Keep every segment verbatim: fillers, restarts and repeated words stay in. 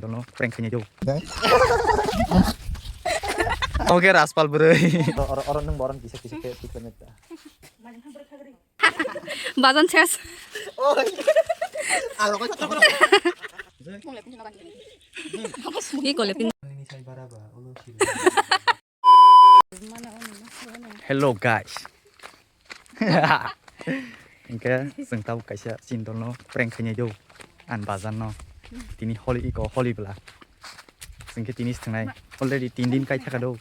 Dono prank khainai do. Oke, Raspal bwrwi. Oro, oro, oro nwng boron kisa, kisa khe, kisa khe. Bajan ses. Oi. Alo ko. Ki kole pin. Hello guys. Hingke chwng tabuk kaisa chini dolno prank khainai do. An bajan no. Tini holi iko holi bwla. Chwng khe tini swtwngnai. Already tin din kai thaka do.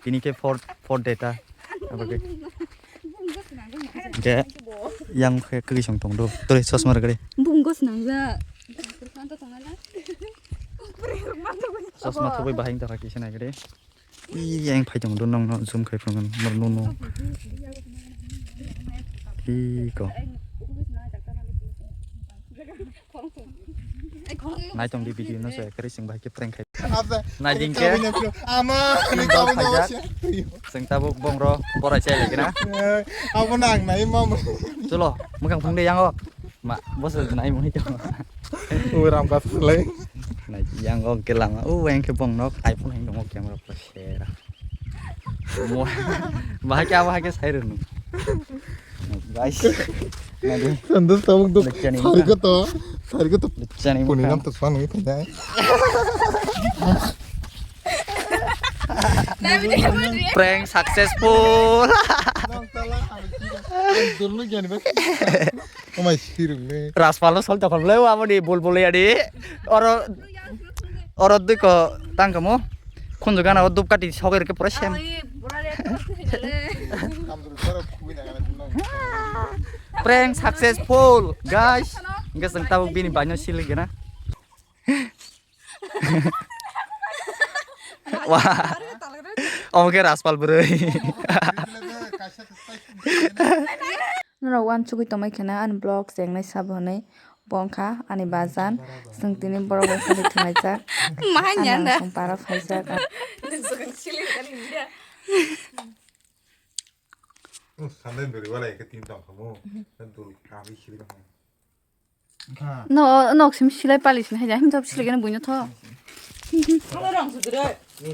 Tini khe fourth, fourth day ta. Abo khe. Hingke yang khe kwrwi song tong do. Tore chosma rwgwi. Bung gos nang ja. Chosma thubui bahai wng tongkha kisa nai gede. Ih, yang phai tong do nong no zoom khai phang nor no no. Ih, ko. Nai tong di video no se kari sing bahai khe prank khai. Nai ding khe. Ama, ni kau ni. Sing tabuk bong ro borai chai lagi na. Abo nang nai mama. Chulo, mukang phung de yang o. Ma, boso nai muni to. O ram ka phlai. Nai yang o ke lama. O yang ke bong nok iPhone hing dong camera pro sera. Mo, bahai ke bahai ke sai runu. Guys. Nadi. Sandu tabuk duk. Lecture ni sari ko to. Sari ko to. Lecture ni puni nam to swan ni kanya. Prank successful. Nang tala. Dulu gyan ba. Omai sirung ne. Raspalo sol tokol le wa mani bol bol ya di. Oro, oro dui ko tang kamo. Khunju gana o dup kati soger ke pura sem. Prank successful, guys. Guys, ang tabuk bini banyo sili gana. Wah. Omo khe Raspal bwrwi. Norok uansugwi tongmai kheno ani vlog chengnai sabo hwnwi bo wngkha ani bajan. Chwng tini borok bai phano thwnglaijak. Mahai ani nyanda. Ang song para phaijak. Sandai bwrwi walai khe tin tong khamu. Dul kami sili tong. No, nok sim silai pali sin haja, himjap silai gana buino tho. Ni,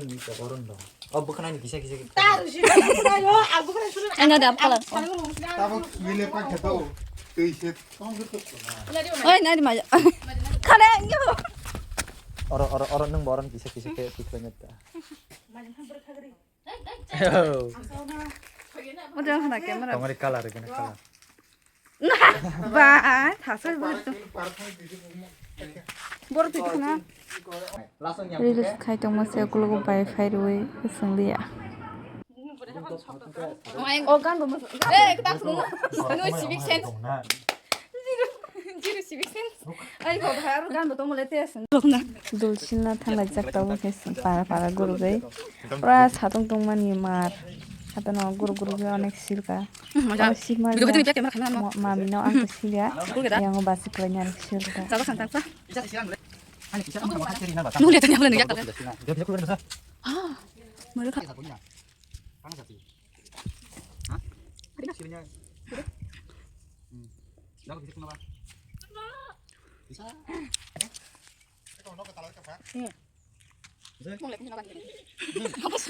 ni ta boron dong. Oh, bukan ini kisa, kisa, kisa. Tar si ta bukan ayo, aku bukan suruh. Enggak ada apa lah. Tabuk mile pak kheto. Tei se tong kheto na. Oi, nari maja. Khale, enggak. Oro, oro, oro nang boron kisa, kisa ke, kisa nyata. Oh. Udah kena kamera. Tongri color, kena color. Ba, thasa borok to. Borok to khna. Reels khai tongma se ukulok bai phai rwi swng liya. O gan bo mo. Eh, kita sunu. Sunu civic sense. Zero, zero civic sense. Ai ko bhai aro gan bo tongmo le te aswng. Dul silna thanglaijak tabuk khe para para gurugwi. Pura satung tongmani mar. Hatono guruk guruk khe onek silka. Hmm, mojak. Onek sikma video video camera khamna mo. Mami no ang to silya. Guruk da. Yang o basi kwlai ni onek silka. Jaba sang tangsa. Nung lihat tanya boleh nih ya. Ah, mana kha.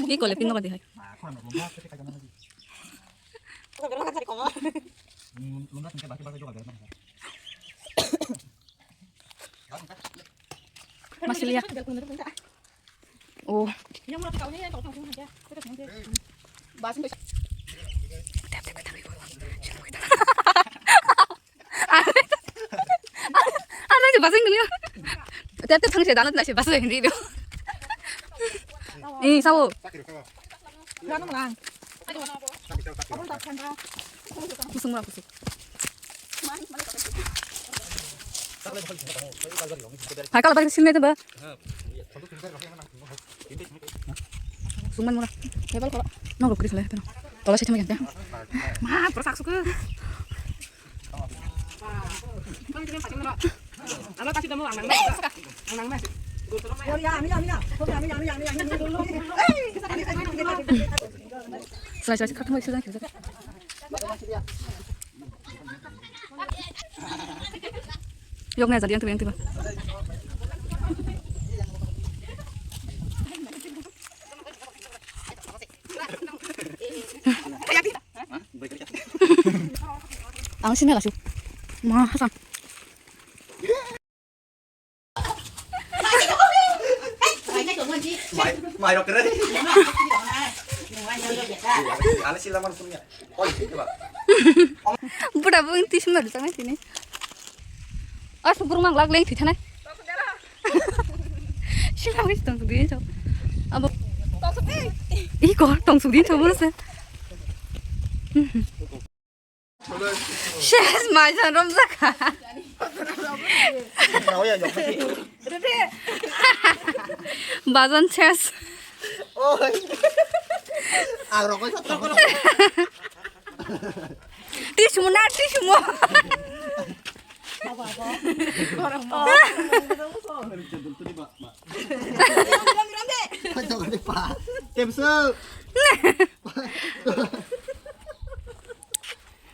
Ni kole pin nokar dihai. Masih lihat. Oh. Ano si basing dulu. Tete thang si dalat na si basing hindi do. Eh, sao. Kusung mura kusung. Hai kalau tadi sini aja, Mbak. Suman mura. Hebal kok. Nong rukri sele. Tola sih cuma ya. Ma, pura saksu ke. Ama kasi damo ang nang. Ang nang. Selai selai khat mo selai. Yok na jadi yang tu yang tu. Ang sini lasu. Ma hasam. Mai, mai rok kere. Ala sila man sunya. Oi, sila ba. Buda bung tisum na dutang na tini. Asu guru mang lag leng thithanai. Sila wis tong sudin so. Abo. Ih, kor tong sudin so bolo se. Ses, mai jan rom jaka. Bajan ses. Tisumu na, tisumu. Temsel.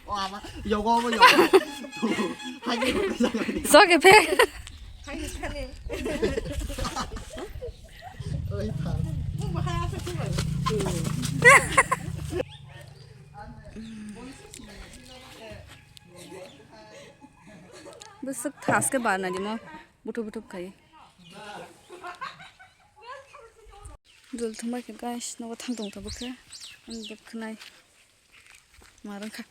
Oh, ama. Yogo, yogo. Hai ni. Soke phe. Oi, pa. Bwswk thas khe barna dimo, buthuk buthuk khai. Dol thumbai khe guys, nogo thang tong tabuk khe, ani bwkhnai ma rwng kha.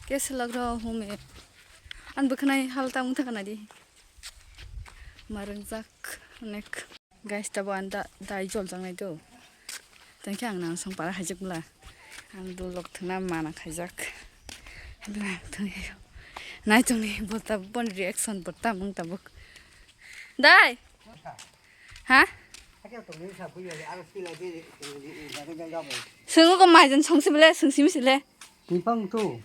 Kaisa lagra hume. Ang bwkhanai hal ta wngtha kana di. Marwngjak onek. Guys, tabo ang da, dai jol jangnai do. Tangkhe ang nang song para haijak bla. Ang dulok thwna mana khaijak. Nai tongni bota bon reaction bota mung tabuk. Dai. Ha? Swngo ko maijan songsi bele, songsi misi le. Tipang tu.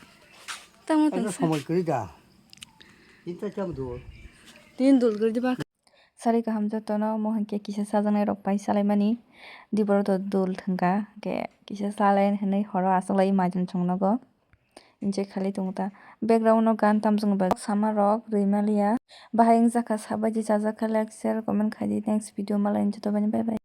Tamo Ano tong sa. Somoi kwrwi da. Inta cham do. Tin dul guri diba. Sari kaham jotono, omo hinkhe kisa sajaknai rok pai salaimani. Diboro to dul thangkha, hinkhe kisa salai hinwi horo achaklai maijan songnogo. Enjoy khali tongo ta. Background o gan tamjwng bai sama rok rwi maliya. Bahai wngjakha, sabaidi chajakha, like, share, comment khaidi. Next video malai joto bai bye bye.